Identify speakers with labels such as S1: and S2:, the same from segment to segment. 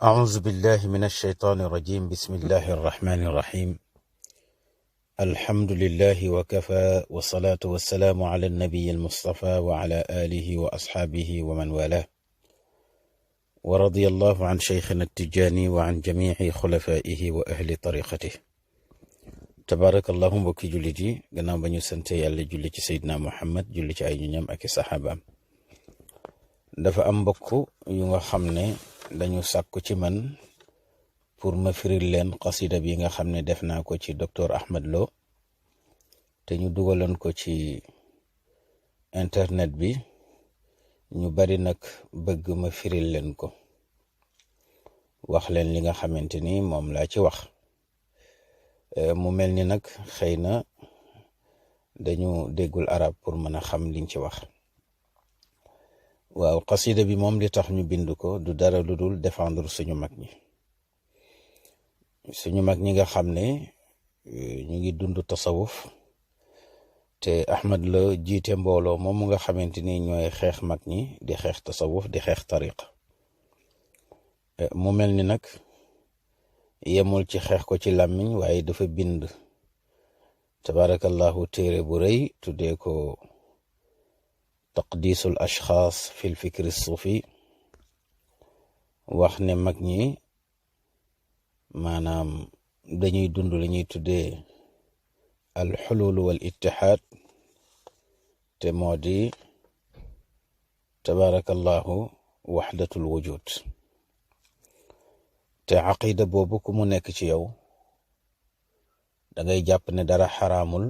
S1: أعوذ بالله من الشيطان الرجيم. بسم الله الرحمن الرحيم. الحمد لله وكفى والصلاة والسلام على النبي المصطفى وعلى آله وأصحابه ومن والاه، ورضي الله عن شيخنا التجاني وعن جميع خلفائه وأهل طريقته. تبارك اللهم بكي جلجي غنام بنيو سنتي يالا جولي ci سيدنا محمد julli ci ay ñam ak saxaabaam. dafa am mbokk yu nga xam ne dañu sàkku ci man pour ma firil leen qasida bi nga xam ne def naa ko ci docteur Ahmed Lo te ñu dugaloon ko ci internet bi. ñu bari nag bëgg ma firil leen ko, wax leen li nga xamante ni moom laa ci wax. mu mel ni nag xëy na dañu déggul arab pour mën a xam liñ ci wax. waaw, qasida bi moom li tax ñu bind ko du dara lu dul défendre suñu mag ñi nga xam ne ñu ngi dund tasawuf te Ahmed Lo jiite mbooloo moom mu nga xamante ni ñooy xeex mag ñi di xeex tasawuf di xeex tariqa. mu mel ni nag yemul ci xeex ko ci làmmiñ waaye dafa bind tabarakallahu téere bu rëy tuddee ko taqdisul ashxaas fil fikri suufi. wax ne mag ñi maanaam dañuy dund li ñuy tuddee al xulul wal ittihaad, te moo di tabarakallahu waxdatul wujud. te aqida boobu ku mu nekk ci yow da ngay jàpp ne dara xaraamul,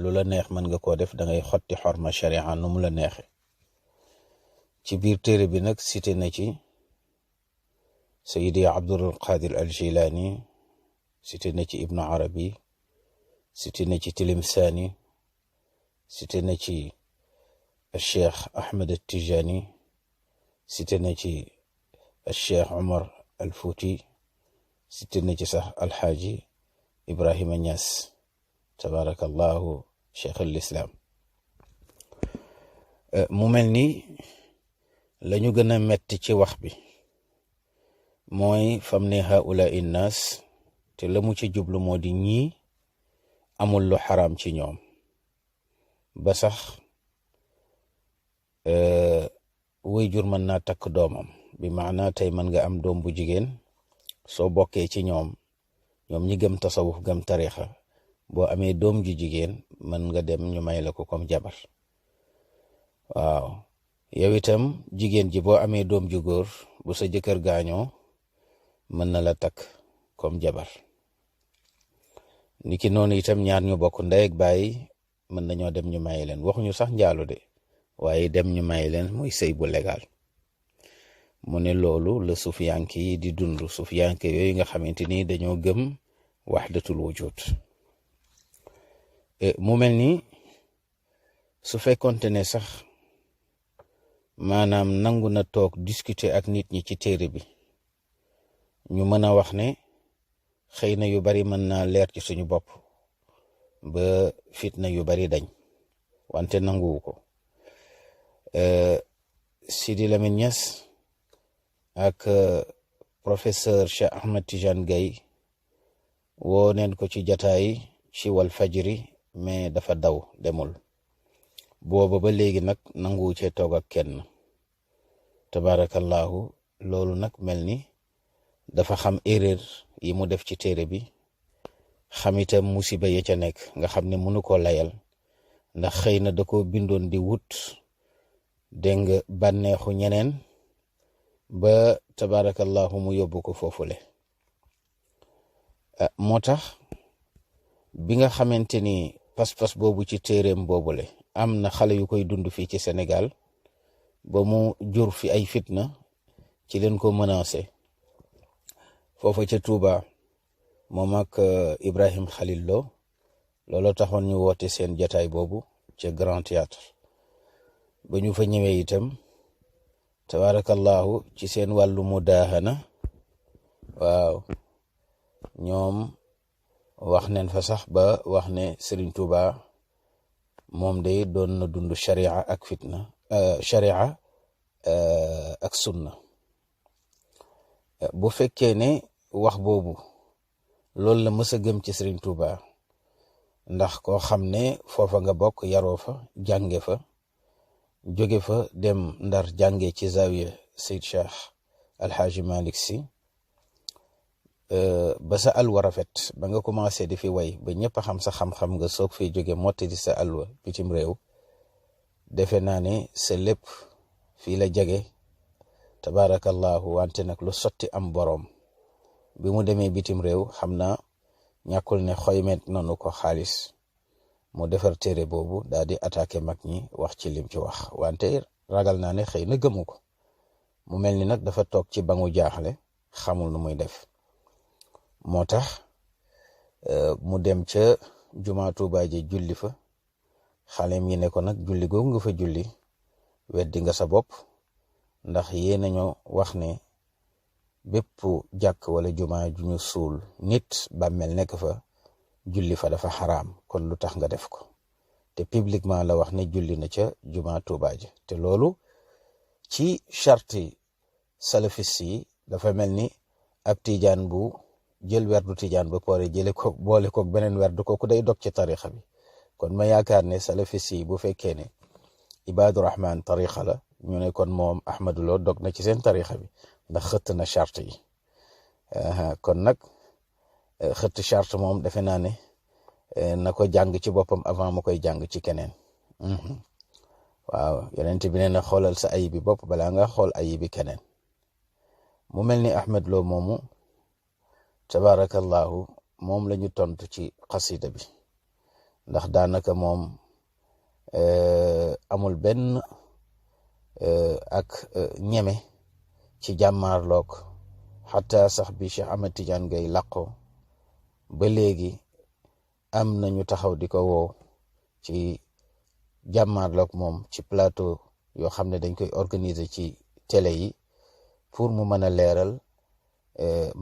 S1: lu la neex mën nga koo def, da ngay xotti xorma sharia nu mu la neexe. ci biir téere bi nag cité na ci sayidi Abdul Qadir al Jilani, cité na ci Ibnu Arabi, cité na ci Tilimsaani, cité na ci Cheikh Ahmed Tijani, cité na ci Cheikh Omar al Fouti, cité na ci sax alxaaji Ibrahima Niass, tabarakallahu cheikh al islam. mu mel ni lañu gën a metti ci wax bi mooy fam ne haula innaas, te la mu ci jublu moo di ñii amul lu xaraam ci ñoom, ba sax waajur mën naa takk doomam, bi maana tey mën nga am doom bu jigéen soo bokkee ci ñoom ñi gëm tasawuf gëm tarixa, boo amee doom ju jigéen mën nga dem ñu may la ko comme jabar. waaw, yow itam jigéen ji boo amee doom ju góor bu sa jëkkër gaañoo mën na la takk comme jabar. niki noonu itam ñaar ñu bokk ndey ak baay mën nañoo dem ñu may leen, waxuñu sax njaalu de, waaye dem ñu may leen muy sëy bu légal. mu ne loolu la sufiyanke yi di dund, sufiyanke yooyu nga xamante ni dañoo gëm waxdatul wujud. mu mel ni su fekkonte ne sax maanaam nangu na toog discuter ak nit ñi ci téere bi, ñu mën a wax ne xëy na yu bari mën naa leer ci suñu bopp ba fitna yu bari dañ, wante nanguwu ko. Sidi Lamine Niass ak professeur Cheikh Ahmed Tidiane Gaye woo neen ko ci jataay ci wal fajri, mais dafa daw demul. booba ba léegi nag nanguwu cee toog ak kenn, tabarakallahu. loolu nag mel ni dafa xam erreur yi mu def ci téere bi, xam itam musiba ya ca nekk, nga xam ne mënu koo layal, ndax xëy na da ko bindoon di wut dégg nga bànneexu ñeneen ba tabarakallahu mu yóbbu ko foofule. moo tax bi nga xamante ni pas-pas boobu ci téereem boobule am na xale yu koy dund fii ci Sénégal ba mu jur fi ay fitna, ci leen ko menacé foofa ca Touba moom ak Ibrahim Khalil Lo. looloo taxoon ñu woote seen jataay boobu ca Grand Théâtre. ba ñu fa ñëwee itam tabarakallahu ci seen wàllu mudaahana, waaw, ñoom wax neen fa sax ba wax ne Serigne Touba moom day doon na dund sharia ak fitna, sharia ak sunna. bu fekkee ne wax boobu loolu la mës a gëm ci Serigne Touba ndax koo xam ne foofa nga bokk yaroo fa jànge fa jóge fa dem Ndar jànge ci zawiya Seyd Cheikh Alxaaji Malick Sy ba sa alwa rafet ba nga commencé di fi way ba ñëpp a xam sa xam-xam nga soog fee jóge motti di sa alwa bitim réew defe naa ne sa lépp fii la jege tabaarakallahu wante nag lu sotti am boroom bi mu demee bitim réew xam naa ñàkkul ne xoymet nanu ko xaalis mu defar téere boobu daal di attaqué mag ñi wax ci lim ci wax wante ragal naa ne xëy na gëmu ko mu mel ni nag dafa toog ci bangu jaaxle xamul nu muy def moo tax mu dem ca jumaa Tuubaa ji julli fa xaleem yi ne ko nag julli googu nga fa julli weddi nga sa bopp ndax yéen nañoo wax ne bépp jàkk wala jumaa ju ñu suul nit bàmmeel nekk fa julli fa dafa xaraam kon lu tax nga def ko te publiquement la wax ne julli na ca jumaa Tuubaa ji te loolu ci charti salafis yi dafa mel ni ab tijaan bu jël werdu tijaan ba pare jële ko boole ko beneen werdu kooku day dog ci tarixa bi kon ma yaakaar ne salafis yi bu fekkee ne Ibaadu Rahman tarixa la ñu ne kon moom Ahmadu Lo dog na ci seen tarixa bi ndax xëtt na charte yi kon nag xëtt charte moom defe naa ne na ko jàng ci boppam avant mu koy jàng ci keneen waaw yonent bi nee na xoolal sa ayibi bopp balaa nga xool ayibi keneen mu mel ni Ahmad Lo moomu tabarakallahu moom la ñu tontu ci xasida bi ndax daanaka moom amul benn ak ñeme ci jàmmaarloog xataa sax bi Cheikh Ahmed Tidiane Gaye làqo ba léegi am nañu taxaw di ko woo ci jàmmaarloog moom ci plateau yoo xam ne dañ koy organiser ci télé yi pour mu mën a leeral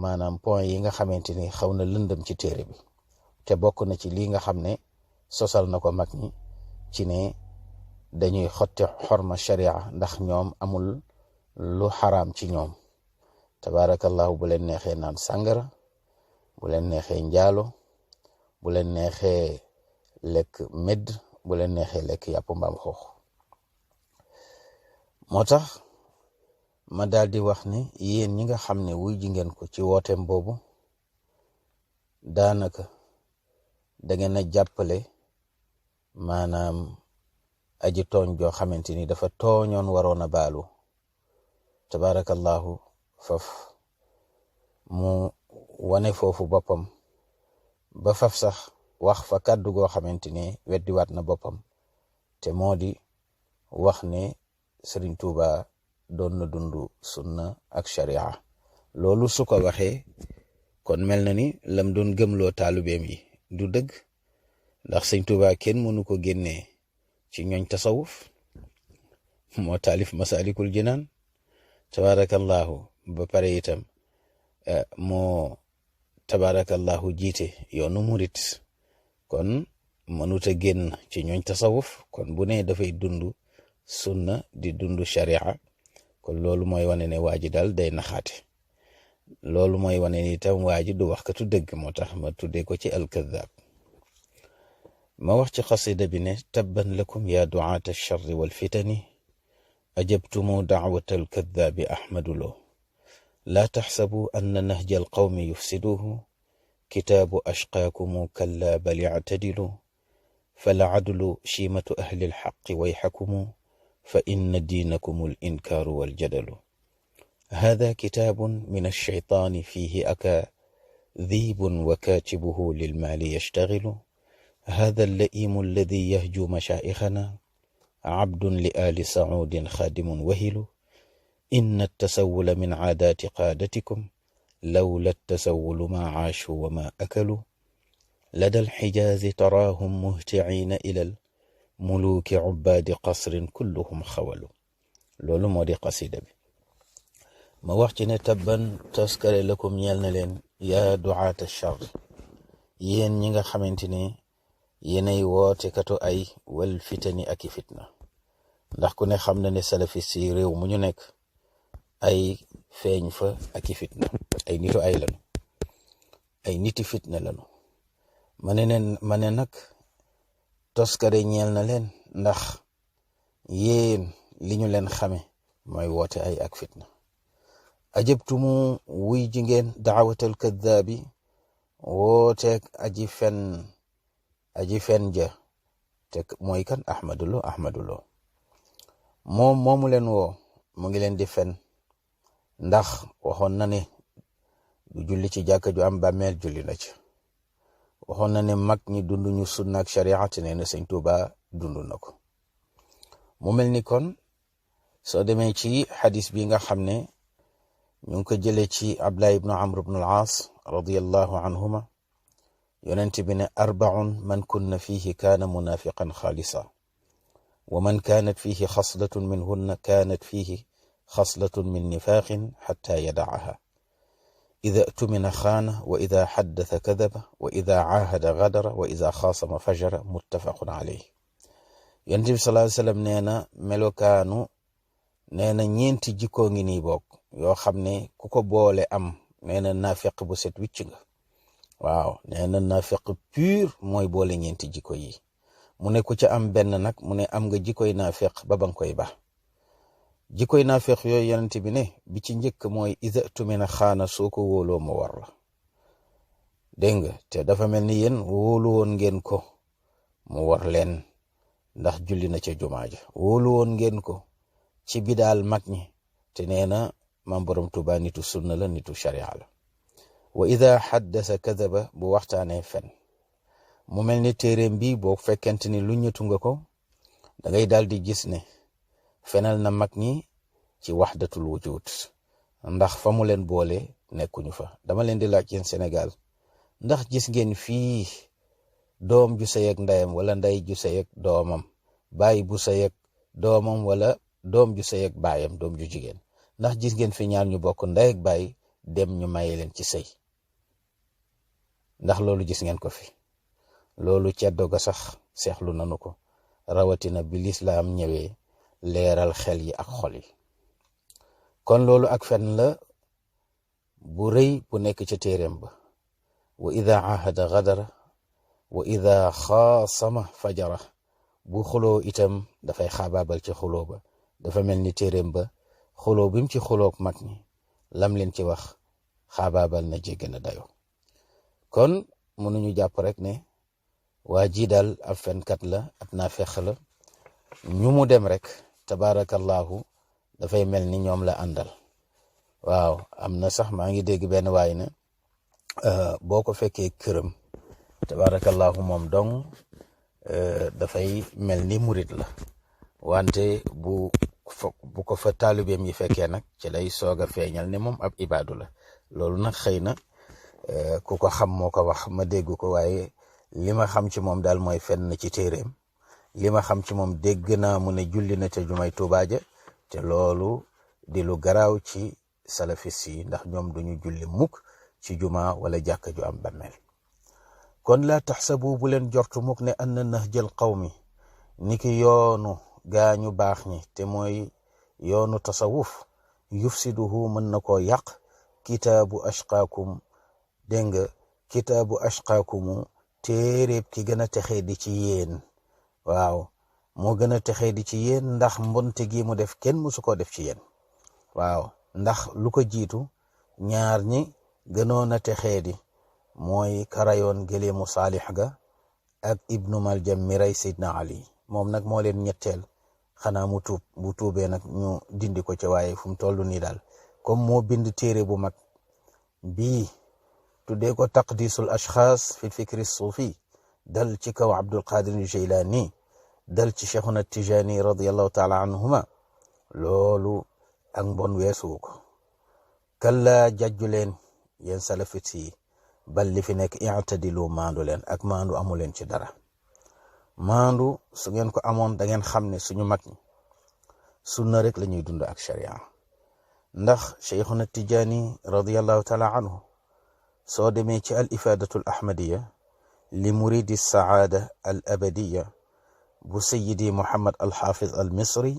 S1: maanaam point yi nga xamante ni xaw na lëndëm ci téere bi te bokk na ci lii nga xam ne sosal na ko mag ñi ci ne dañuy xotti xorma sharia ndax ñoom amul lu xaraam ci ñoom tabaarakallahu bu leen neexee naan sàngara bu leen neexee njaalo bu leen neexee lekk medd bu leen neexee lekk yàpp mbaam xoox moo tax ma daal di wax ne yéen ñi nga xam ne wuy ji ngeen ko ci wooteem boobu daanaka da ngeen a jàppale maanaam aji tooñ joo xamante ni dafa tooñoon waroon a baalu tabaarakallahu faf mu wane foofu boppam ba faf sax wax fa kàddu goo xamante ni weddiwaat na boppam te moo di wax ne Serigne Touba doon na dundu sunna ak sharia loolu su ko waxee kon mel na ni lam doon gëmloo taalubeem yi du dëgg ndax Serigne Touba kenn mënu ko génnee ci ñooñ tasawuf moo taalif Masaalikul Jinaan tabarakallahu ba pare itam moo tabarakallahu jiite yoonu murit kon mënuta génn ci ñooñ tasawuf kon bu ne dafay dund sunna di dund sharia kon loolu mooy wane ne waa ji daal day naxaate loolu mooy wane ne itam waa ji du waxkatu dëgg moo tax ma tuddee ko ci alkadab ma wax ci xasida bi ne tabban lakum ya duaata alcharri walfitani ajabtumu dacwata alkadabi Ahmadu Lo laa taxsabu anna nahja alqawmi yufsiduhu kitaabu ashqaakumu kalla bal yactadilu falacadlu shiimatu ahli alxaqi wayxakumu fa inna diinakum alinkaaru waljadalu hada kitaabun min alshaytaani fiihi akaadibun wa kaatibuhu lilmaali yashtagilu hada allaimu alladi yahju mashaayixana abdun li aali sacuudin xaadimun wahilu inna attasawula min caadaati qaadatikum lawla attasawulu ma caashuu wa ma akalu lada alxijaazi taraahum muhticiina ila almuluuki cubbaadi qasrin kulluhum xawalu loolu moo di qasida bi ma wax ci ne tabban taskare lakum ñeel na leen yaa ducaata char yéen ñi nga xamante ne yéenay woote katu ay wal fitani ak i fitna ndax ku ne xam na ne salafis yi réew mu ñu nekk ay feeñ fa ak i fitna ay nitu ay lanu ay niti fitna lanu ma ne nag toskare ñeel na leen ndax yéen li ñu leen xame mooy woote ay ak fitna ajabtumu wuy ji ngeen daawatal kadaabi wooteeg aji fen ja te mooy kan Ahmadu Lo moom moomu leen woo mu ngi leen di fen ndax waxoon na ne du julli ci jàkka ju am bàmmeel julli na ci waxoon na ne mag ñi dunduñu sunna ak shariat nee na Sëñ Tuuba dund na ko mu mel ni kon soo demee ci xadis bi nga xam ne ñu ngi ko jëlee ci Abdullah ibnu Amr ibnu al-Aas radiyallahu anhuma yonent bi ne arbaun man kunna fihi kaana munafiqan xaalisa wa man kaanat fihi xaslatun minhunna kaanat fihi xaslatun min nifaaqin xatta yadaaha ida tumina xaana wa ida xaddasa kadaba wa ida caahada gadara wa ida xaasama fajara muttafaqun alayh yonent bi sallallahu alayhi wa sallam nee na ñeenti jikkoo ngi nii bokk yoo xam ne ku ko boole am nee na naafiq bu set wicc nga waaw nee na naafiq pur mooy boole ñeenti jikko yi mu ne ku ca am benn nag mu ne am nga jikkoy naafiq ba nga koy ba jikkoy naafiq yooyu yonent bi ne bi ci njëkk mooy ida tumina xaana soo ko wóoloo mu war la dégg nga te dafa mel ni yéen wóolu woon ngeen ko mu war leen ndax julli na ca jumaa ja wóolu woon ngeen ko ci bidaal mag ñi te nee na maam borom Tuuba nitu sunna la nitu sharia la wa ida xaddasa kadaba bu waxtaanee fen mu mel ni téeréem bi boo fekkente ni lu ñëtu nga ko da ngay daal di gis ne fenal na mag ñi ci waxdatul wujud ndax fa mu leen boole nekkuñu fa dama leen di laaj yéen Sénégal ndax gis ngeen fii doom ju sëy ak ndeyam wala ndey ju sëy ak doomam baay bu sëy ak doomam wala doom ju sëy ak baayam doom ju jigéen ndax gis ngeen fi ñaar ñu bokk ndey ak baay dem ñu maye leen ci sëy ndax loolu gis ngeen ko fi loolu ceddo ga sax seexlu nanu ko rawatina bi lislaam ñëwee leeral xel yi ak xol yi kon loolu ak fen la bu rëy bu nekk ca téeréem ba wa ida ahada gadara wa ida xaasama fajara bu xuloo itam dafay xaabaabal ci xuloo ba dafa mel ni téeréem ba xuloo bi mu ci xuloog mag ñi lam leen ci wax xaabaabal na jégg na dayo kon mënuñu jàpp rek ne waa ji daal ab fenkat la ab naafeq la ñu mu dem rek tabaarakallahu dafay mel ni ñoom la àndal waaw am na sax maa ngi dégg benn waay ne boo ko fekkee këram tabaarakallahu moom dong dafay mel ni murit la wante bu ko fa taalibeem yi fekkee nag ci lay soog a feeñal ne moom ab ibaadu la loolu nag xëy na ku ko xam moo ko wax ma dégg ko waaye li ma xam ci moom daal mooy fenn ci téeréem li ma xam ci moom dégg naa mu ne julli na ca jumay Tuubaa ja te loolu di lu garaaw ci salafis yi ndax ñoom duñu julli mukk ci juma wala jàkka ju am bàmmeel kon laa taxsabu bu leen jortu mukk ne anna nahjal qawmi niki yoonu gaañu baax ñi te mooy yoonu tasawuf yufsiduhu mën na koo yàq kitaabu ashqaakum dégg nga kitaabu ashqaakumu téeréeb ki gën a texee di ci yéen waaw moo gën a texee di ci yéen ndax mbonte gi mu def kenn musu koo def ci yéen waaw ndax lu ko jiitu ñaar ñi gënoon a texee di mooy karayoon gëleemu saalix ga ak ibnu maljam mi rey Seydina Ali moom nag moo leen ñetteel xanaa mu tuub bu tuubee nag ñu dindi ko ca waaye fu mu toll nii daal comme moo bind téere bu mag bii tuddee ko taqdisul ashxaas fi fikri suufi dal ci kaw Abdul Qadir Jilani dal ci Cheikhuna Tijani radiyallahu taala anhuma loolu ak mbon weesuwu ko kalla jajju leen yéen salafit yi bal li fi nekk i'tadilu maandu leen ak maandu amu leen ci dara maandu su ngeen ko amoon da ngeen xam ne suñu mag ñi sunna rek la ñuy dund ak sharia ndax Cheikhuna Tijani radiyallahu taala anhu soo demee ci al ifadatul ahmadiya li muridi saada al abadiya bu sayidi Muhammad al Hafiz al Misri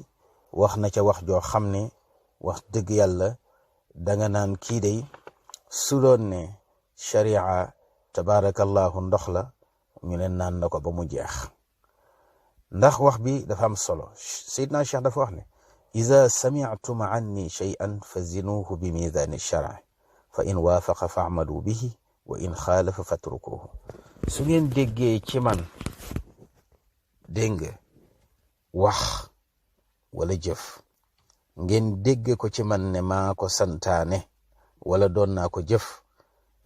S1: wax na ca wax joo xam ne wax dëgg yàlla danga naan kii day su doon ne sharia tabaarakallahu ndox la ñu ne naan na ko ba mu jeex. ndax wax bi dafa am solo. Seydina Cheikh dafa wax ne iza sami'tum anni shay'an fazinuhu bi mizani shar'i fa in waafaqa fa'malu bihi wa in xaalafa fatrukuhu. su ngeen déggee ci man dégg nga wax wala jëf ngeen dégg ko ci man ne maa ko santaane wala doon naa ko jëf,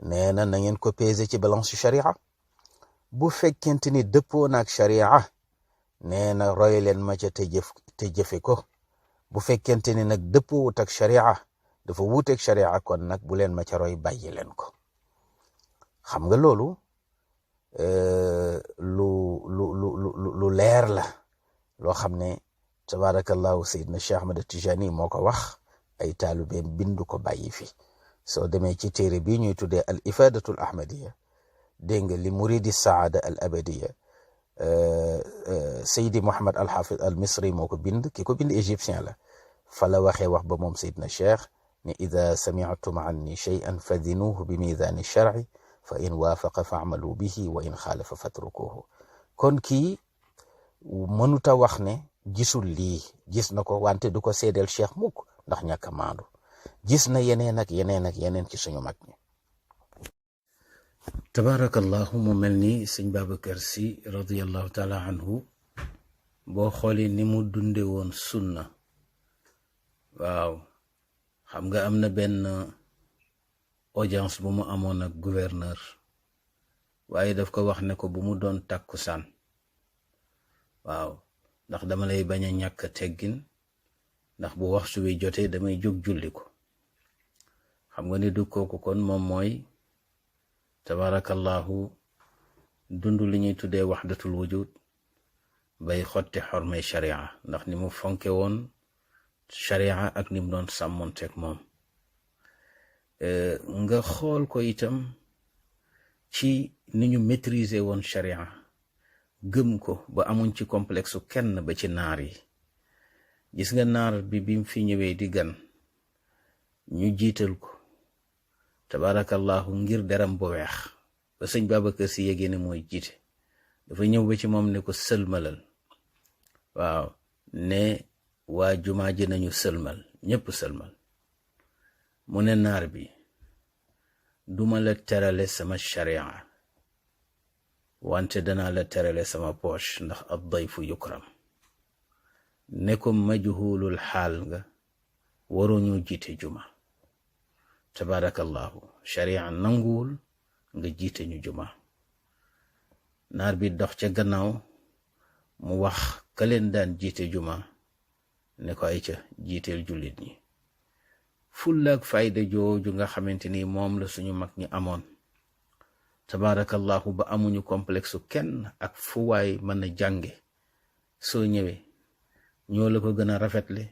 S1: nee na na ngeen ko peser ci balance sharia. bu fekkente ni dëppoo naak sharia nee na roy leen ma ca te jëfe ko. bu fekkente ni nag dëppoo wut ak sharia, dafa wuuteeg sharia, kon nag bu leen ma ca roy bàyyi leen ko. xam nga loolu lu leer la loo xam ne tabarakallahu Seydina Cheikh Ahmad Tijani moo ko wax, ay taalubeem bindu ko bàyyi fi. soo demee ci téere bi ñuy tuddee al ifadatul ahmadiya dégg nga li muridi saada al abadiya, Seydi Mouhammad al Hafiz al Misri moo ko bind, ki ko bind égyptien la. fa la waxee wax ba moom Seydina Cheikh ne ida sami'tum anni shay'an fadinuhu bi mizani shar'i fa in waafaqa fa'malu bihi wa in xaalafa fatrukuhu. kon kii mënuta wax ne gisul lii, gis na ko wante du ko seedeel Cheikh mukk ndax ñàkk a maandu. gis na yeneen ak yeneen ci suñu mag ñi. tabarakallahu mu mel ni sëñ Babacar Si radiyallahu taala anhu boo xoolee ni mu dunde woon sunna, waaw xam nga am na benn audience bu mu amoon ak gouverneur, waaye daf ko wax ne ko bu mu doon tàkkusaan, waaw ndax dama lay bañ a ñàkk teggin, ndax bu waxtu wi jotee damay jóg julli ko. xam nga ni du kooku kon moom mooy tabarakallahu dund li ñuy tuddee waxdatul wujud bay xotti xormay sharia, ndax ni mu fonke woon sharia ak ni mu doon sàmmonteeg moom. nga xool ko itam ci ni ñu maîtriser woon sharia, gëm ko ba amuñ ci complexe kenn ba ci naar yi. gis nga naar bi bim fi ñëwee di gan ñu jiital ko tabarakallahu ngir deram bu weex, ba sëñ Babacar Si yégée ne mooy jiite, dafa ñëw ba ci moom ne ko sëlmalal, waaw ne waa jumaa ji nañu sëlmal, ñépp sëlmal. mu ne naar bi duma la terale sama sharia wante danaa la terale sama poche, ndax ad dayfu yukram. ne ko majhulul xaal nga, waruñu jiite juma. tabarakallahu sharia nanguwul nga jiite ñu juma. naar bi dox ca gannaaw mu wax ka leen daan jiite juma ne ko ay ca jiiteel jullit ñi. fullaak fayda jooju nga xamante ni moom la suñu mag ñi amoon tabarakallahu ba amuñu complexe kenn ak fu waay mën a jànge, soo ñëwee ñoo la ko gën a rafetle,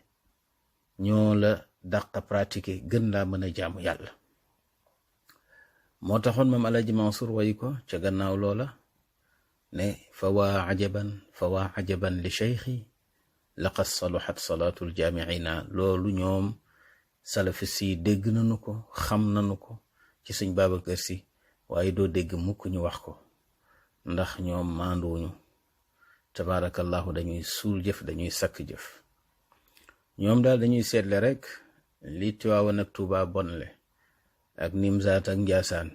S1: ñoo la dàq pratiquer, gën laa mën a jaamu yàlla. moo taxoon moom Alaaji Mansour way ko ca gannaaw loola ne fa waa ajaban li cheikhi laqad saluhat salaatul jaamiina. loolu ñoom salafis yi dégg nañu ko, xam nañu ko ci sëñ Babacar Si, waaye doo dégg mukk ñu wax ko, ndax ñoom maanduwuñu. tabarakallahu dañuy suul jëf, dañuy sakk jëf. ñoom daal dañuy seetle rek li Tiwaawan ak Tuubaa bonle ak Nimzaat ak Njaasaan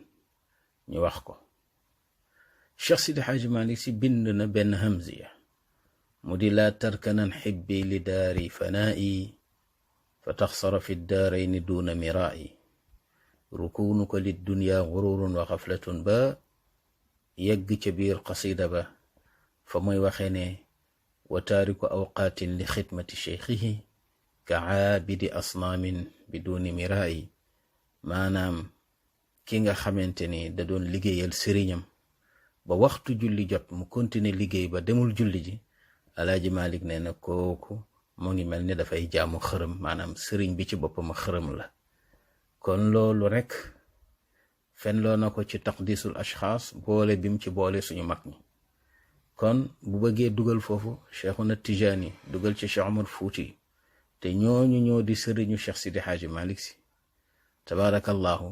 S1: ñu wax ko. Cheikh Sidi Xaaji Malik Si bind na benn hamziya mu di laa tarkanan xibbi li daari fanaa'i fa taxsara fi daarayni duuna miraa'i rukuunuka liddunya gururun wa xaflatun, ba yegg ca biir qasida ba fa muy waxee ne wa taariku awqaatin li xidmati cheikhihi ka aabidi asnaamin biduuni miraa'i. maanaam ki nga xamante ni da doon liggéeyal sëriñam ba waxtu julli jot mu continuer liggéey ba demul julli ji, Alaaji Malik nee na kooku mu ngi mel ni dafay jaamu xërëm, maanaam sëriñ bi ci boppam xërëm la. kon loolu rek fen loo na ko ci taqdisul ashxaas, boole bim ci boole suñu mag ñi. kon bu bëggee dugal foofu Cheikhuna Tijaani dugal ci Cheikh Omar Fuuti, te ñooñu ñoo di sëriñu Cheikh Sidi Hadji Malick Sy tabarakallahu.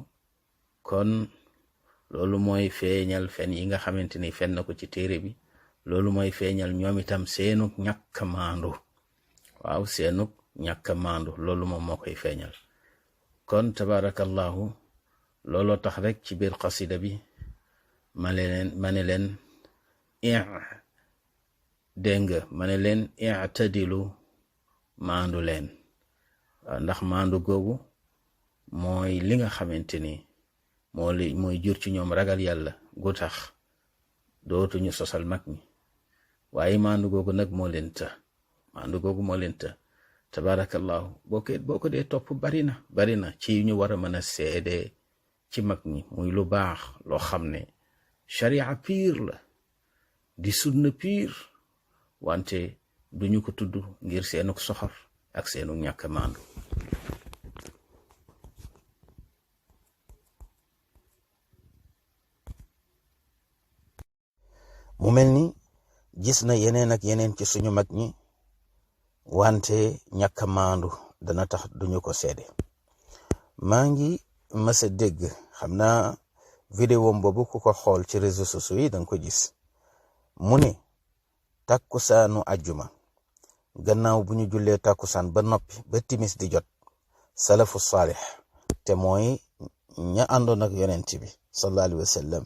S1: kon loolu mooy feeñal fen yi nga xamante ni fen na ko ci téere bi. loolu mooy feeñal ñoom itam seenug ñàkk maandu. waaw seenug ñàkk maandu loolu moom moo koy feeñal. kon tabarakallahu looloo tax rek ci biir qasida bi ma ne leen dégg nga ma ne leen i'tadilu maandu leen. waaw ndax maandu googu mooy li nga xamante ni mooy jur ci ñoom ragal yàlla gu tax dootuñu sosal mag ñi. waaye maandu googu nag moo leen të tabarakallahu. boo ko dee topp bari na ci ñu war a mën a seede ci mag ñi muy lu baax loo xam ne sharia piir la di sunna piir, wante duñu ko tudd ngir seenuk soxor ak seenuk ñàkk maandu. mu mel ni gis na yeneen ak yeneen ci suñu mag ñi, wante ñàkk maandu dana tax duñu ko seede. maa ngi mësa dégg, xam naa vidéo boobu ku ko xool ci réseaux sociaux yi danga ko gis, mu ne tàkkusaanu ajjuma gannaaw bu ñu jullee tàkkusaan ba noppi ba timis di jot, salafu saalix te mooy ña àndoon ak yonent bi sallallahu alayhi wa sallam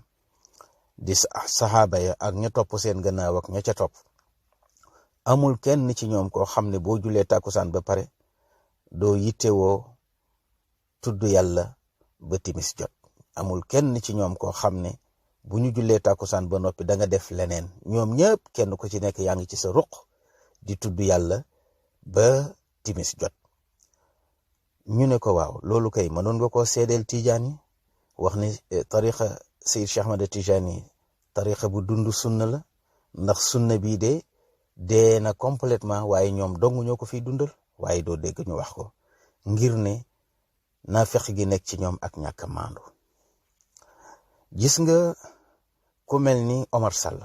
S1: di saxaaba ya ak ña topp seen gannaaw ak ña ca topp, amul kenn ci ñoom koo xam ne boo jullee tàkkusaan ba pare doo yittewoo tudd yàlla ba timis jot. amul kenn ci ñoom koo xam ne bu ñu jullee tàkkusaan ba noppi da nga def leneen. ñoom ñëpp kenn ku ci nekk yaa ngi ci sa ruq di tudd yàlla ba timis jot. ñu ne ko waaw loolu kay mënoon nga koo seedeel tijaan yi, wax ni tariqa Seyd Cheikh Ahmad Tijani tariqa bu dund sunna la, ndax sunna bii de dee na complètement, waaye ñoom dong ñoo ko fiy dundal. waaye doo dégg ñu wax ko ngir ne naafeq gi nekk ci ñoom ak ñàkk maandu. gis nga ku mel ni Omar Sall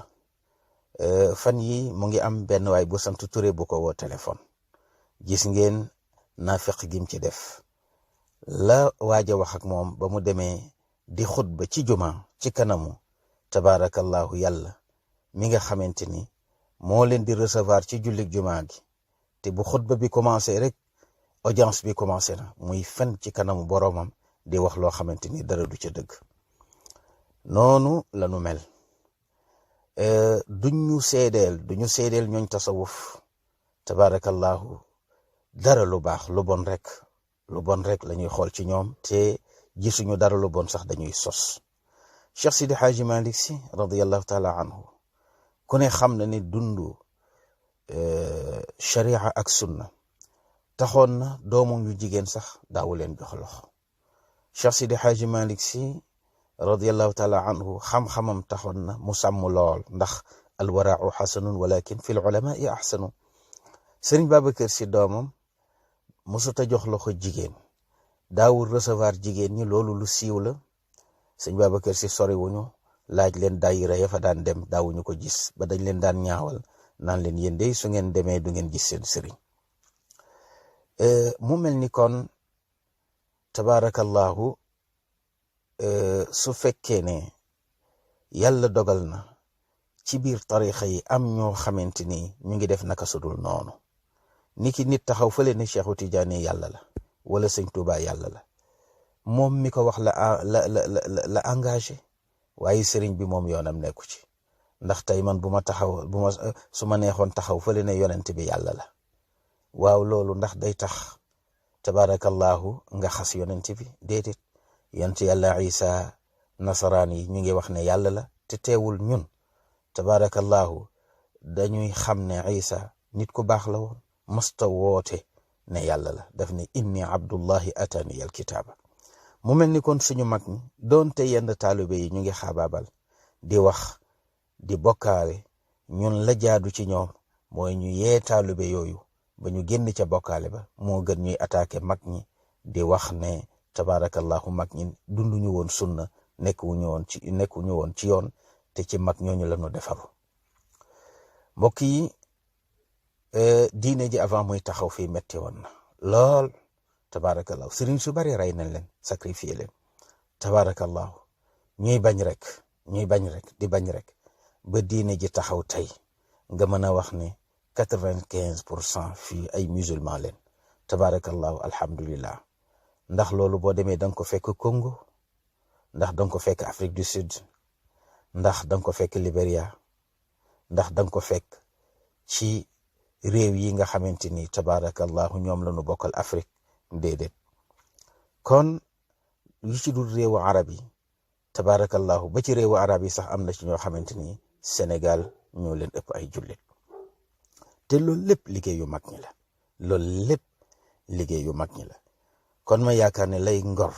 S1: fan yi mu ngi am benn waay bu sant Touré bu ko woo téléphone. gis ngeen naafeq gim ci def. la waaja wax ak moom ba mu demee di xutba ci juma ci kanamu tabarakallahu yàlla mi nga xamante ni moo leen di recevoir ci jullik juma gi, te bu xutba bi commencé rek audience bi commencé na, muy fen ci kanamu boroomam di wax loo xamante ni dara du ca dëgg. noonu la nu mel. duñu seedeel ñooñ tasawuf tabarakallahu dara lu baax, lu bon rek la ñuy xool ci ñoom, te gisuñu dara lu bon sax dañuy sos. Cheikh Sidi Hadji Malick Sy radiyallahu taala anhu ku ne xam na ni dundu sharia ak sunna taxoon na doomam yu jigéen sax daawu leen jox loxo. Cheikh Sidi Hadji Malick Sy radiyallahu taala anhu xam-xamam taxoon na mu sàmm lool, ndax alwarau xasanun walakin fi l ulamai ahsanu. Sëriñ Babacar Sy doomam mosuta jox loxo jigéen, daawul recevoir jigéen ñi, loolu lu siiw la. sëñ Babacar Sy soriwuñu, laaj leen daayira ya fa daan dem daawuñu ko gis, ba dañ leen daan ñaawal naan leen yéen de su ngeen demee du ngeen gis seen sëriñ. mu mel ni kon tabarakallahu su fekkee ne yàlla dogal na ci biir tarixa yi am ñoo xamante ni ñu ngi def naka sudul noonu, niki nit taxaw fële ne Cheikhu Tijaani yàlla la wala sëñ Tuubaa yàlla la, moom mi ko wax la engagé, waaye sëriñ bi moom yoonam nekku ci. ndax tey man su ma neexoon taxaw fële ne yonent bi yàlla la, waaw loolu ndax day tax tabarakallahu nga xas yonent bi? déedéet. yonent yàlla Isa nasaraan yi ñu ngi wax ne yàlla la, te teewul ñun tabarakallahu dañuy xam ne Isa nit ku baax la woon, masta woote ne yàlla la, daf ne inni abdullahi atani al kitaaba. mu mel ni kon suñu mag ñi doonte yenn taalibe yi ñu ngi xaabaabal di wax di bokkaale, ñun la jaadu ci ñoom mooy ñu yee taalibe yooyu ba ñu génn ca bokkaale ba, moo gën ñuy attaqué mag ñi di wax ne tabarakallahu mag ñi dunduñu woon sunna, nekkuñu woon ci yoon, te ci mag ñooñu la ñu defaru. mbokk yi diine ji avant muy taxaw fii metti woon na, lool tabarakallahu sëriñ su bari rey nañ leen sacrifier leen tabarakallahu ñuy bañ rek di bañ rek ba diine ji taxaw tey nga mën a wax ne 95% fii ay musulman leen tabarakallahu alhamdulillah. ndax loolu boo demee da nga ko fekk Congo, ndax da nga ko fekk Afrique du Sud, ndax da nga ko fekk Libéria, ndax da nga ko fekk ci réew yi nga xamante ni tabarakallahu ñoom la ñu bokkal Afrique déedéet. kon yu ci dul réewu arab yi tabarakallahu ba ci réewu arab yi sax am na ci ñoo xamante ni Sénégal ñoo leen ëpp ay jullit te loolu lépp liggéey yu mag ñi la kon ma yaakaar ne lay ngor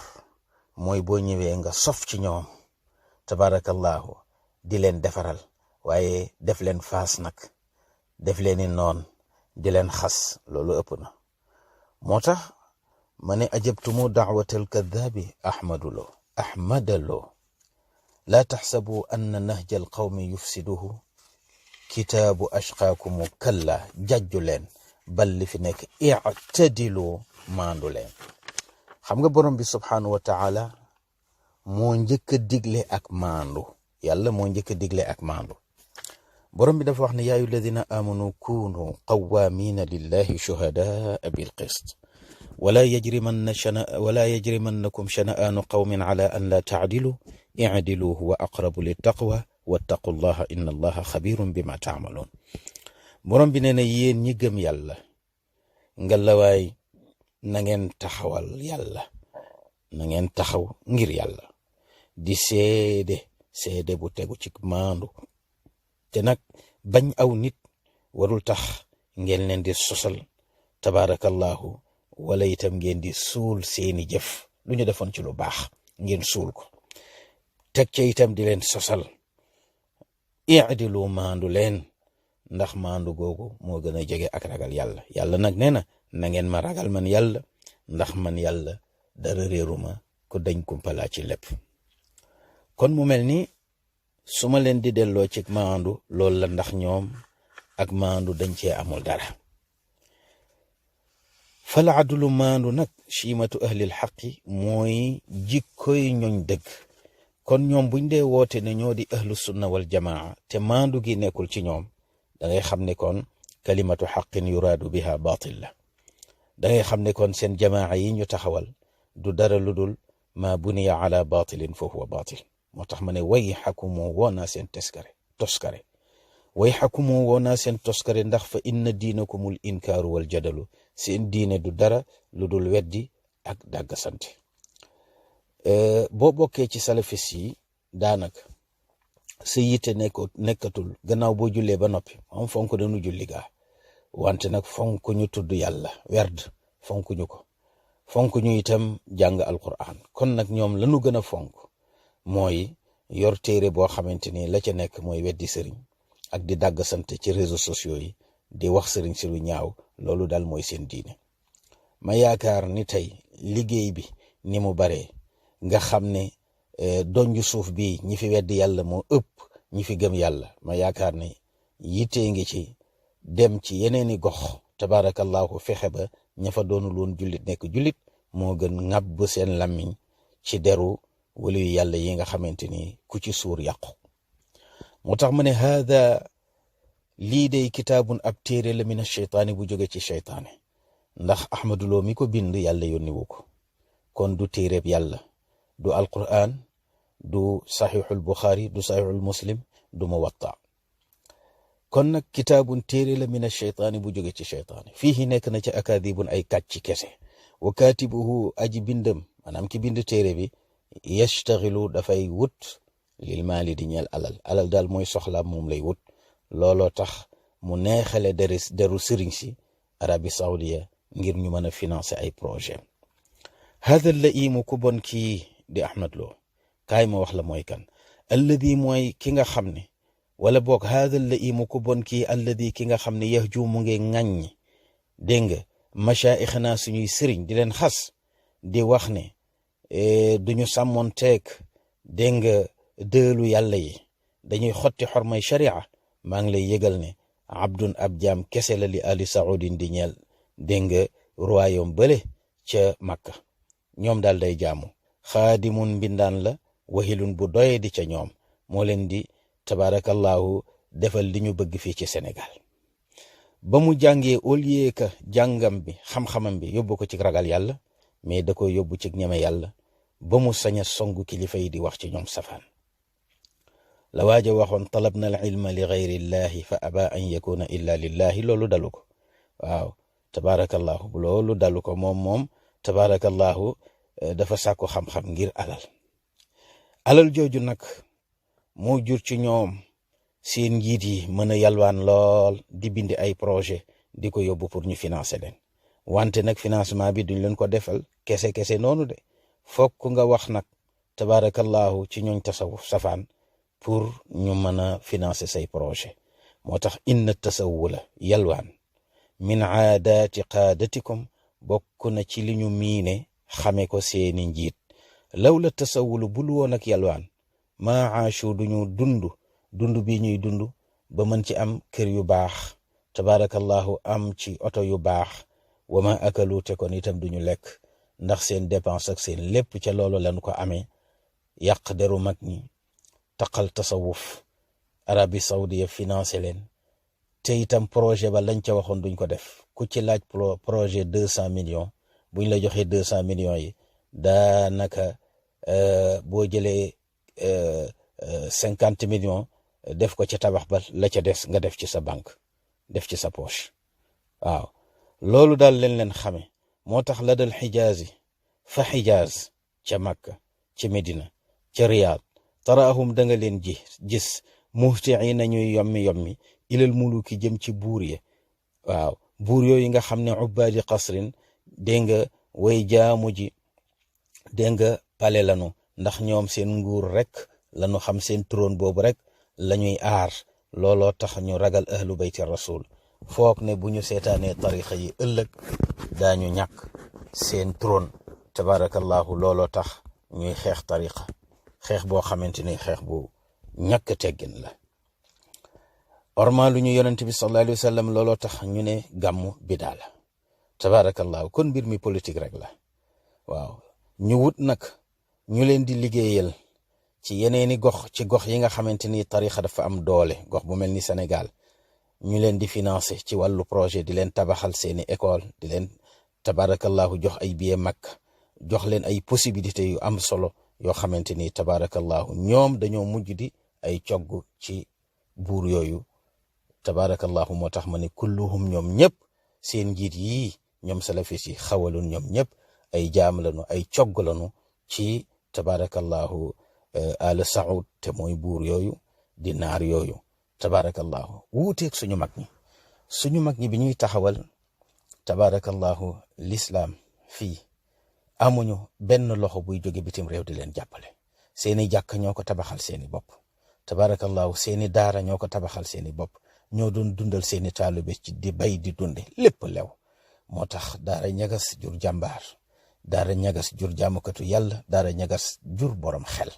S1: mooy boo ñëwee nga sof ci ñoom tabarakallahu di leen defaral waaye def leen faas nag def leen i noon di leen xas loolu ëpp na. moo tax ma ne ajabtumu da'watal kadhaabi ahmadalo laa taxsabu anna nahjal qawmi yufsiduhu kitaabu ashqaakumu kalla jajju leen bal li fi nekk i'tadilu maandu leen. xam nga borom bi subhaanahu wa taala moo njëkk a digle ak maandu. yàlla moo njëkk a digle ak maandu. borom bi dafa wax ne yaa ayyuha alladina amanu kunu qawwamina lillahi shuhadaa bil qist wala yajrimannakum shana'aanu qawmin ala an la ta'dilu i'dilu huwa aqrabu littaqwa wattaqullaha inna allaha xabirun bima ta'malun. borom bi nee na yéen ñi gëm yàlla ngalawaay na ngeen taxawal yàlla, na ngeen taxaw ngir yàlla di seede bu tegu ci maandu. te nag bañ aw nit warul tax ngeen leen di sosal tabarakallahu wala itam ngeen di suul seeni jëf lu ñu defoon ci lu baax ngeen suul ko teg ca itam di leen sosal. i'dilu maandu leen ndax maandu googu moo gën a jege ak ragal yàlla. yàlla nag nee na ngeen ma ragal man yàlla ndax man yàlla dara réeruma ko dañ kumpalaa ci lépp. kon mu mel ni su ma leen di delloo ci maandu loolu la ndax ñoom ak maandu dañ cee amul dara. fal adlu maandu nag chiimatu ahlil xaqi mooy jikkoy ñooñ dëgg. kon ñoom buñ dee woote ne ñoo di ahlu sunna wal jamaa te maandu gi nekkul ci ñoom da ngay xam ne kon kalimatu xaqin yuraadu biha baatil la. da ngay xam ne kon seen jamaa yi ñu taxawal du dara lu dul ma buniya ala baatilin fa huwa baatil. moo tax ma ne way xakumoo woo naa seen toskare way xakumoo woo naa seen toskare ndax fa inna diinakumul inkaaru wal jadalu seen diine du dara lu dul weddi ak dàggasante. boo bokkee ci salafis yi daanaka sa yitte nekkatul gannaaw boo jullee ba noppi moom fonk dañu julli gaa wante nag fonk ñu tudd yàlla werd fonk ñu ko fonk ñu itam jàng alquran. kon nag ñoom lañu gën a fonk mooy yor téere boo xamante ni la ca nekk mooy weddi sëriñ ak di dàggasante ci réseaux sociaux yi di wax sëriñ si lu ñaaw. loolu daal mooy seen diine. ma yaakaar ni tey liggéey bi ni mu baree nga xam ne donju suuf bi ñi fi weddi yàlla moo ëpp ñi fi gëm yàlla. ma yaakaar ne yittee ngi ci dem ci yeneeni gox tabarakallahu fexe ba ña fa doonul woon jullit nekk jullit moo gën ŋàbb seen làmmiñ ci deru wala yu yàlla yi nga xamante ni ku ci suur yàqu. moo tax mu ne haada lii day kitaabun ab téere la min asheytaani bu jóge ci cheytaane ndax ahmaduloo mi ko bind yàlla yónni wu ko. kon du téereb yàlla, du alquran, du saxiixul buxaari, du saxiixul muslim, du muwatta. kon nag kitaabun téere la min asheytaani bu jóge ci cheytaane fiihi nekk na ci akaadibun ay kàcc kese. wa kaatibuhu aji bindam maanaam ki bind téere bi yashtaxilu dafay wut lil maali di ñeel alal daal mooy soxla moom lay wut. looloo tax mu neexale deru sëriñ si Arabie Saoudia ngir ñu mën a financer ay projet. hada laimu ku bon kii di Ahmad Lo kaay ma wax la mooy kan. alladi mooy ki nga xam ne wala boog hada laimu ku bon kii alladi ki nga xam ne yahju mu ngi ŋàññi dégg nga machaayixna suñuy sëriñ di leen xas di wax ne duñu sàmmoon teeg dégg nga dëelu yàlla yi dañuy xotti xormay sharia. maa ngi lay yëgal ne abdun ab jaam kese la li ali saoudin di ñeel dégg nga royaume bële ca Makka ñoom daal day jaamu xaadimun mbindaan la wahilun bu doye di ca ñoom moo leen di tabarakallahu defal li ñu bëgg fii ci Sénégal ba mu jàngee au lieu que jàngam bi xam-xamam bi yóbbu ko ci ragal yàlla mais da ko yóbbu ci ñeme yàlla ba mu sañ a songu kilifa yi di wax ci ñoom safaan la waaja waxoon talabna al ilma li gayrillahi fa aba an yakuna illa lillahi loolu dalu ko waaw tabarakallahu loolu dalu ko moom tabarakallahu dafa sàkku xam-xam ngir alal jooju nag moo jur ci ñoom seen njiit yi mën a yalwaan lool di bindi ay projet di ko yóbbu pour ñu financer leen wante nag financement bi duñ leen ko defal kese noonu de fokk nga wax nag tabarakallahu ci ñooñ tasawuf safaan pour ñu mën a financer say projet moo tax inna tasawula yalwaan min aadaati qaadatikum bokk na ci li ñu miine xame ko seeni njiit law la tasawulu bul woon ak yalwaan maa aashu duñu dund bi ñuy dund ba mën ci am kër yu baax tabarakallahu am ci oto yu baax wa ma akalu te kon itam duñu lekk ndax seen dépense ak seen lépp ca loolu lañ ko amee yàq deru mag ñi taqal tasawuf Arabie Saoudia financé leen te itam projet ba lañ ca waxoon duñ ko def ku ci laaj projet 200 millions buñ la joxee 200 millions yi daanaka boo jëlee 50 millions def ko ca tabax ba la ca des nga def ci sa banque def ci sa poche waaw loolu daal leen xame moo tax la dal xijaazi fa xijaaz ca Makka ca Medina ca Riyad taraahum da nga leen gis muhtiina ñuy yommi ilal muluki jëm ci buur yi waaw buur yooyu nga xam ne ubbaadi qasrin dégg nga way jaamu ji dégg nga pale lanu ndax ñoom seen nguur rek lanu xam seen trône boobu rek lañuy aar looloo tax ñu ragal ahlu bayti rasul foog ne bu ñu seetaanee tarixa yi ëllëg daañu ñàkk seen trône tabarakallahu looloo tax ñuy xeex tarixa xeex boo xamante ni xeex bu ñàkk teggin la orma lu ñu yonent bi sallallahu alayhi wa sallam looloo tax ñu ne gàmmu bidaa la tabarakallahu kon mbir mi politique rek la waaw ñu wut nag ñu leen di liggéeyal ci yeneeni gox yi nga xamante ni tarixa dafa am doole gox bu mel ni Sénégal ñu leen di financer ci wàllu projet di leen tabaxal seeni école di leen tabarakallahu jox ay billet Makka jox leen ay possibilités yu am solo yoo xamante ni tabarakallahu ñoom dañoo mujj di ay cogg ci buur yooyu tabarakallahu moo tax ma ne kulluhum ñoom ñëpp seen njiit yii ñoom salafis yi xawalun ñoom ñëpp ay jaam lañu ay cogg lañu ci tabarakallahu al saoud te mooy buur yooyu di naar yooyu tabarakallahu wuuteeg suñu mag ñi bi ñuy taxawal tabarakallahu l'islam fii amuñu benn loxo buy jóge bitim réew di leen jàppale seeni jàkk ñoo ko tabaxal seeni bopp tabarakallahu seeni daara ñoo ko tabaxal seeni bopp ñoo doon dundal seeni taalibe ci di bay di dunde lépp lew moo tax daara ñagas jur jàmbaar daara ñagas jur jaamukatu yàlla daara ñagas jur borom xel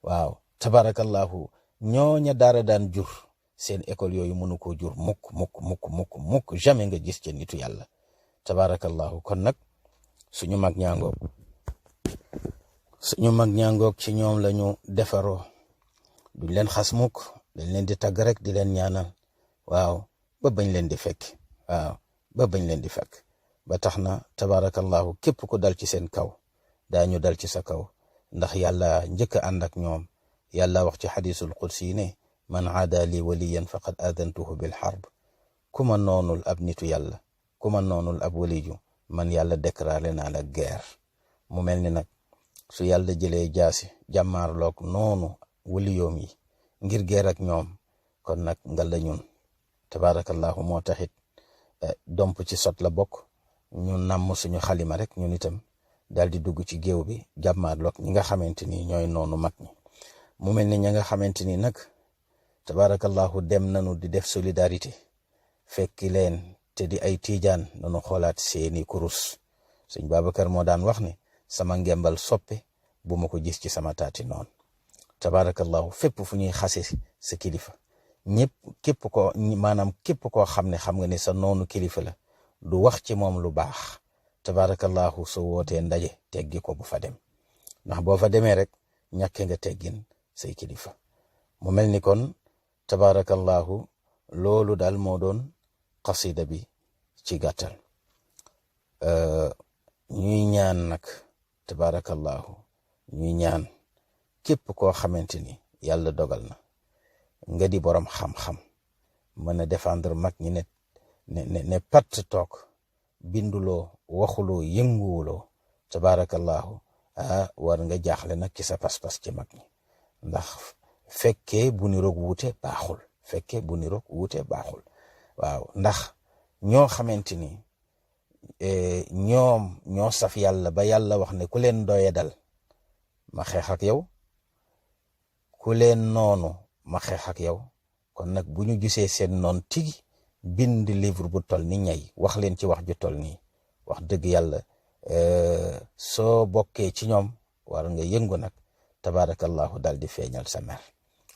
S1: waaw tabarakallahu ñooña daara daan jur seen école yooyu mënu koo jur mukk jamais nga gis ca nitu yàlla tabarakallahu kon nag suñu mag ñaangoog ci ñoom lañu defaroo duñ leen xas mukk dañ leen di tagg rek di leen ñaanal waaw ba bañ leen di fekk ba tax na tabarakallahu képp ku dal ci seen kaw daañu dal ci sa kaw ndax yàlla njëkk a ànd ak ñoom yàlla wax ci xadisul qudsi ne man aada li waliyan faqad adantuhu bil harb ku ma noonul ab nitu yàlla ku ma noonul ab waliju man yàlla déclaré naa la guerre mu mel ni nag su yàlla jëlee jaasi jàmmaarloog noonu waliyoom yi ngir guerre ak ñoom kon nag nga la ñun tabarakallahu moo taxit domp ci sot la bokk ñu namm suñu xalima rek ñun itam daal di dugg ci géew bi jàmmaarloog ñi nga xamante ni ñooy noonu mag ñi mu mel ni ña nga xamante ni nag tabarakallahu dem nañu di def solidarité fekki leen te di ay tiijaan nanu xoolaat seeni kurus sëñ Babacar moo daan wax ne sama ngembal soppe bu ma ko gis ci sama taati noonu tabarakallahu fépp fu ñuy xase sa kilifa ñëpp képp koo xam ne xam nga ne sa noonu kilifa la du wax ci moom lu baax tabarakallahu so wootee ndaje teggi ko bu fa dem ndax boo fa demee rek ñàkke nga teggin say kilifa mu mel ni kon tabarakallahu loolu daal moo doon qasida bi ci gàttal ñuy ñaan nag tabarakallahu ñuy ñaan képp koo xamante ni yàlla dogal na nga di borom xam-xam mën a défendre mag ñi ne patt toog binduloo waxuloo yënguwuloo tabarakallahu war nga jaaxle nag ci sa pas-pas ci mag ñi ndax fekkee bu ni roog wuute baaxul waaw ndax ñoo xamante ni ñoom ñoo saf yàlla ba yàlla wax ne ku leen doye dal ma xeex ak yow ku leen noonu ma xeex ak yow kon nag bu ñu gisee seen noon tigi bind livre bu tol ni ñay wax leen ci wax ju tol nii wax dëgg yàlla soo bokkee ci ñoom war nga yëngu nag tabarakallahu daal di feeñal sa mer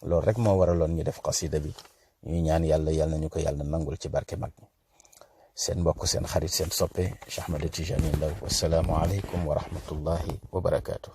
S1: loolu rek moo waraloon ñu def qasida bi ñuy ñaan yàlla nañu ko yàlla nangul ci barke mag ñi seen mbokk seen xarit seen soppe Cheikh Ahmed Tidiane Ndao wassalaamu aleykum wa rahmatullahi wa barakaatu